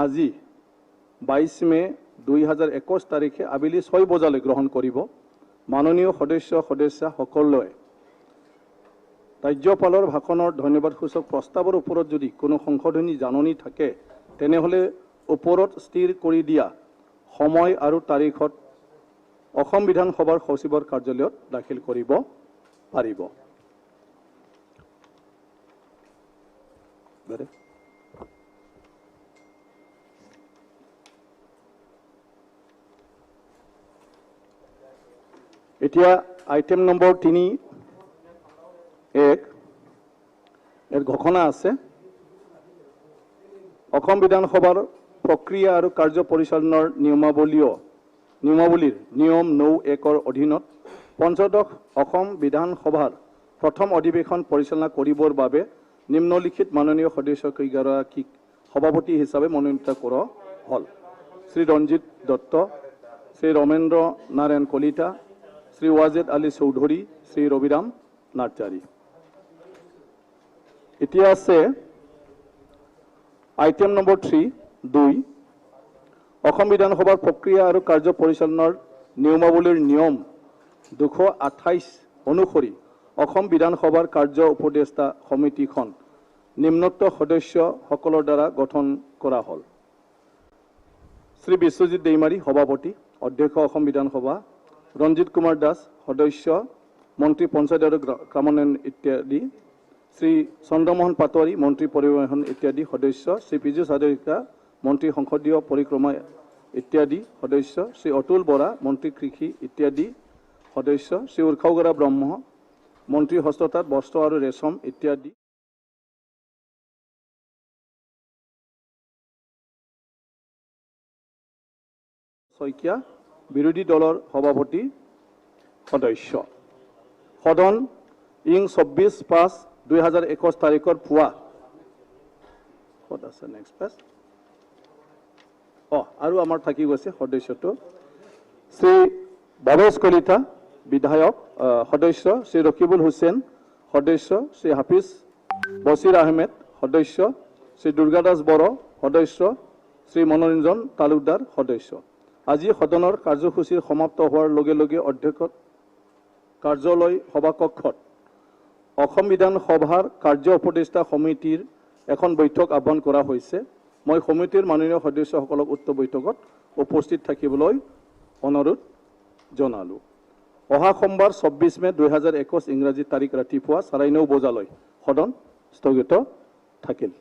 আজি 22 মে 2021 তাৰিখে আবেলি 6 বজালৈ গ্ৰহণ কৰিব। মাননীয় সদস্য সদস্যাসকলে ৰাজ্যপালৰ ভাষণৰ ধন্যবাদসূচক প্ৰস্তাৱৰ ওপৰত যদি কোনো সংশোধনী জাননী থাকে, তেনেহ'লে ওপৰত স্থিৰ কৰি দিয়া সময় আৰু তাৰিখত অসম বিধানসভাৰ সচিবৰ কাৰ্যালয়ত দাখিল কৰিব পাৰিব। এতিয়া আইটেম নম্বৰ 3 1 এৰ ঘোষণা আছে। অসম বিধানসভাৰ প্ৰক্ৰিয়া আৰু কাৰ্য পৰিচালনাৰ নিয়মাৱলীৰ নিয়ম 9(1) অধীনত পঞ্চদশ অসম বিধানসভাৰ প্ৰথম অধিৱেশন পৰিচালনা কৰিবৰ বাবে নিম্নলিখিত মাননীয় সদস্যকেইগৰাকীক সভাপতি হিচাপে মনোনীত কৰা হ'ল: শ্ৰী ৰঞ্জিত দত্ত, শ্ৰী ৰমেন্দ্ৰ নাৰায়ণ কলিতা, শ্ৰী ৱাজেদ আলী চৌধুৰী, শ্ৰী ৰবিৰাম নাৰ্জাৰী। এতিয়া আছে আইটেম নম্বৰ 3 2 অসম বিধানসভাৰ প্ৰক্ৰিয়া আৰু কাৰ্য পৰিচালনাৰ নিয়মাৱলীৰ নিয়ম 228 অনুসৰি অসম বিধানসভাৰ কাৰ্য উপদেষ্টা সমিতিখন নিম্নোক্ত সদস্যসকলৰ দ্বাৰা গঠন কৰা হ'ল: শ্ৰী বিশ্বজিৎ দৈমাৰী সভাপতি, অধ্যক্ষ অসম বিধানসভা, ৰঞ্জিত কুমাৰ দাস সদস্য, মন্ত্ৰী পঞ্চায়ত আৰু গ্ৰামোন্নয়ন ইত্যাদি, শ্ৰী চন্দ্ৰমোহন পাটোৱাৰী মন্ত্ৰী পৰিবহণ ইত্যাদি সদস্য, শ্ৰী পীযুষ হাজৰিকা মন্ত্ৰী সংসদীয় পৰিক্ৰমা ইত্যাদি সদস্য, শ্ৰী অতুল বৰা মন্ত্ৰী কৃষি ইত্যাদি সদস্য, শ্ৰী উৰ্খাউগৰা ব্ৰহ্ম মন্ত্ৰী হস্ততাঁত বস্ত্ৰ আৰু ৰেচম ইত্যাদি। শইকীয়া বিৰোধী দলৰ সভাপতি সদস্য। সদন ইং 24/5/2021 তাৰিখৰ পুৱা ক'ত আছে নেক্সট পেজ আৰু আমাৰ থাকি গৈছে সদস্যটো শ্ৰী ভৱেশ কলিতা বিধায়ক সদস্য, শ্ৰী ৰকিবুল হুছেইন সদস্য, শ্ৰী হাফিজ বছিৰ আহমেদ সদস্য, শ্ৰী দুৰ্গাদাস বড়ো সদস্য, শ্ৰী মনোৰঞ্জন তালুকদাৰ সদস্য। আজি সদনৰ কাৰ্যসূচী সমাপ্ত হোৱাৰ লগে লগে অধ্যক্ষ কাৰ্যালয় সভাকক্ষত অসম বিধানসভাৰ কাৰ্য উপদেষ্টা সমিতিৰ এখন বৈঠক আহ্বান কৰা হৈছে। মই সমিতিৰ মাননীয় সদস্যসকলক উক্ত বৈঠকত উপস্থিত থাকিবলৈ অনুৰোধ জনালোঁ। অহা সোমবাৰ 24 মে 2021 ইংৰাজী তাৰিখ ৰাতিপুৱা 9:30 বজালৈ সদন স্থগিত থাকিল।